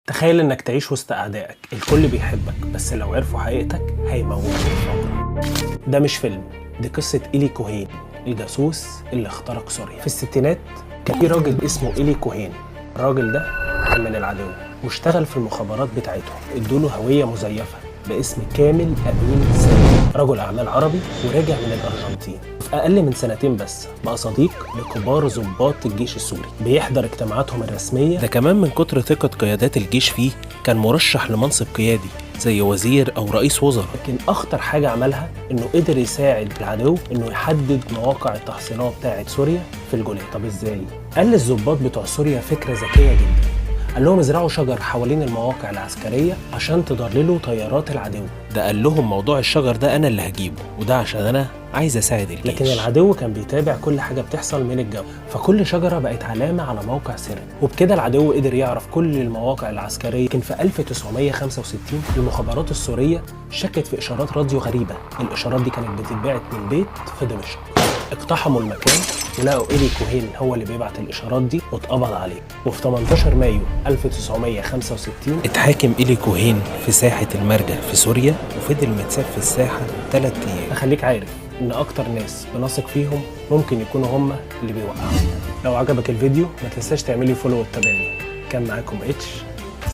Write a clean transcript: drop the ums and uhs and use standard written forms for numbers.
تخيل انك تعيش وسط اعدائك، الكل بيحبك، بس لو عرفوا حقيقتك هيموتوك فورا. ده مش فيلم، دي قصة إيلي كوهين، الجاسوس اللي اخترق سوريا. في الستينات كان في راجل اسمه إيلي كوهين. الراجل ده كان من العدو واشتغل في المخابرات بتاعتهم. ادوله هوية مزيفة باسم كامل أمين سامي، رجل أعمال عربي وراجع من الأرجنتين. في أقل من سنتين بس بقى صديق لكبار ضباط الجيش السوري، بيحضر اجتماعاتهم الرسمية. ده كمان من كتر ثقة قيادات الجيش فيه كان مرشح لمنصب قيادي زي وزير أو رئيس وزراء. لكن أخطر حاجة عملها إنه قدر يساعد العدو إنه يحدد مواقع التحصينات بتاعة سوريا في الجولان. طب إزاي؟ قال للضباط بتوع سوريا فكرة ذكية جدا، قال لهم ازرعوا شجر حوالين المواقع العسكرية عشان تضللوا طيارات العدو. ده قال لهم موضوع الشجر ده أنا اللي هجيبه، وده عشان أنا عايز أساعد الجيش. لكن العدو كان بيتابع كل حاجة بتحصل من الجو، فكل شجرة بقت علامة على موقع سري، وبكده العدو قدر يعرف كل المواقع العسكرية. لكن في 1965 المخابرات السورية شكت في إشارات راديو غريبة. الإشارات دي كانت بتتبعت من بيت في دمشق. اقتحموا المكان ولقوا إيلي كوهين هو اللي بيبعت الإشارات دي، واتقبض عليه. وفي 18 مايو 1965 اتحاكم إيلي كوهين في ساحة المرجة في سوريا، وفضل متساب في الساحة 3 أيام. خليك عارف إن أكتر ناس بنثق فيهم ممكن يكونوا هم اللي بيوقعوا. لو عجبك الفيديو ما تنساش تعملي follow وتتابعني. كان معاكم اتش.